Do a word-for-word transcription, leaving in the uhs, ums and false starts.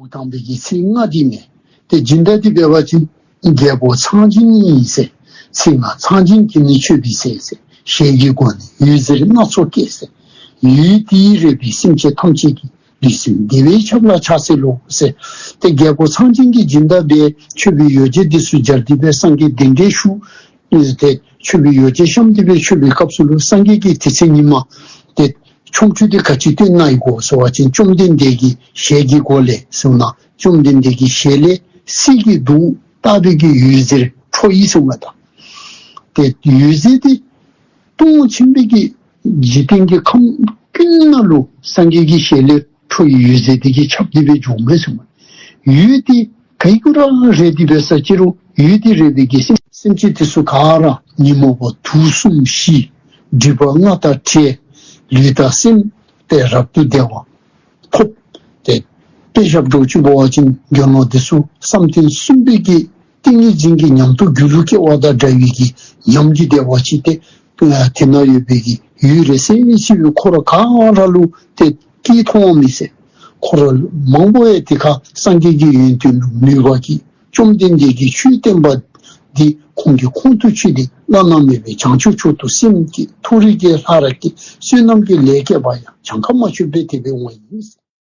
དང་པའི་གི་ཚིག་ལྔ་འདི་མས། ཏེ་སྦྱིན་བདག་འདི་འབད་བ་ཅིན་རྒྱལ་པོ་ཚངས་སྦྱིན་ཡིན་ཟེར། ཚིག་ལྔ་ཚངས་སྦྱིན་གྱིས་ནི་མཆོད་པའི་ཟས་ཟེར། ཞལ་གྱི་སྒོ་ནས་འོད་ཟེར་སྣ་ཚོགས་བཀྱེ་ཟེར། འོད་དེས་རེག་པའི་སེམས་ཅན་ཐམས་ཅད་ཀྱི། ལུས་སེམས་བདེ་བའི་ཆབ་ལ་ཕྱག་འཚལ་ལོ་ཟེར། ཏེ་རྒྱལ་པོ་ཚངས་སྦྱིན་གྱིས་སྦྱིན་བདག་སྦེ་མཆོད་པའི་ཡོ་བྱད་འདི་ཚུ་སྦྱར་ཏེ་སྦེ་སངས་རྒྱས་གདན་འདྲེན་ཞུ། ཏེ་མཆོད་པའི་ཡོ་བྱད་བཤམས་ཏེ་སྦེ་མཆོད་པའི་སྐབས་སུ་ལུ་སངས་རྒྱས་ཀྱིས་དེ་ཚེ་ཉིན་མ་ཏེ་ཆོ་འཕྲུལ་འདི་ག་ཅི་སྟོན་གནང་ཡི་གོ་ཟེར་བ་ཅིན་བཅོམ་ལྡན་འདས་ཀྱི་ཞལ་གྱི་སྒོ་ལས་ཟེར་ན་བཅོམ་ལྡན་འདས་ཀྱི་ཞལ་ལས་གསེར་གྱི་མདོག་ལྟ་བུའི་གི་འོད་ཟེར་འཕྲོ་ཡི་གསུངམ་མས་ད། ཏེ་འོད་ཟེར་འདི་སྟོང་ཆེན་པོའི་གི་འཇིག་རྟེན་གྱི་ཁམས་ཀུན་ན་ལུ་སངས་རྒྱས་ཀྱི་ཞལ་ལས་འཕྲོ་ཡི་འོད་ཟེར་འདི་གིས་ཁྱབ་སྟེ་སྦེ་འགྱོཝ་མས་གསུངམ་མས། འོད་འདི་ག་གིས་ར་རེག་སྟེ་སྦེ་ས་ཅི་རུང་འོད་འདི་རེག་པའི་གི་སེམས་སེམས་ཅན་དེ་ཚུ་ག་ར་ཉོན་མོངས་པ་དུག་གསུམ་ཞི། སྒྲིབ་པ་ལྔ་དང་བྲལ། ལུས་དང་སེམས་ཏེ་རབ་ཏུ་བདེ་བ་ཐོབ། ཏེ་དཔེ་བཞག་དྲོ་ཅིག་འབད་བ་ཅིན་དགེ་སློང་དེ་ཚུ་བསམ་གཏན་གསུམ་པའི་གི་ཏིང་ངེ་འཛིན་གྱི་ཉམས་རྟོགས་སྒྱུ་ལུས་སྐྱེ་བ་དང་འདྲ་བའི་གི་ཉམས་ཀྱི་བདེ་བ་ཅིག་ཏེ་དེ་ན་ཡོད་པའི་གི་འོད་རེག་ས་ཅིག་ཁོ་ར་ག་ར་ལུ་ཏེ་སྐྱེ་མཐོང་མི་ཟེར། ཁོ་ར་མང་པོ་ཡང་དེ་ཁར་སངས་རྒྱས་ཀྱི་ཡོན་ཏན་ལུ་མོས་པ་གིས་བཅོམ་ལྡན་འདས་ཀྱི་ཆོས་བསྟན་པ་འདི་ཁོང་གིས་ཁོང་དུ་ཆུད་དེ་བླ་ན་མེད་པའི་བྱང་ཆུབ་མཆོག་ཏུ་སེམས་བསྐྱེད། མཐོ་རིས་ཀྱི་ལྷ་རབ་ཀྱི་བསོད་ནམས་ཀྱི་ལས་བསྐྱེད་པ་ཡང་གྱངས་ཁ་མ་ཆོད་པས་དེ་སྦེ་འོང་བ་ཡིན།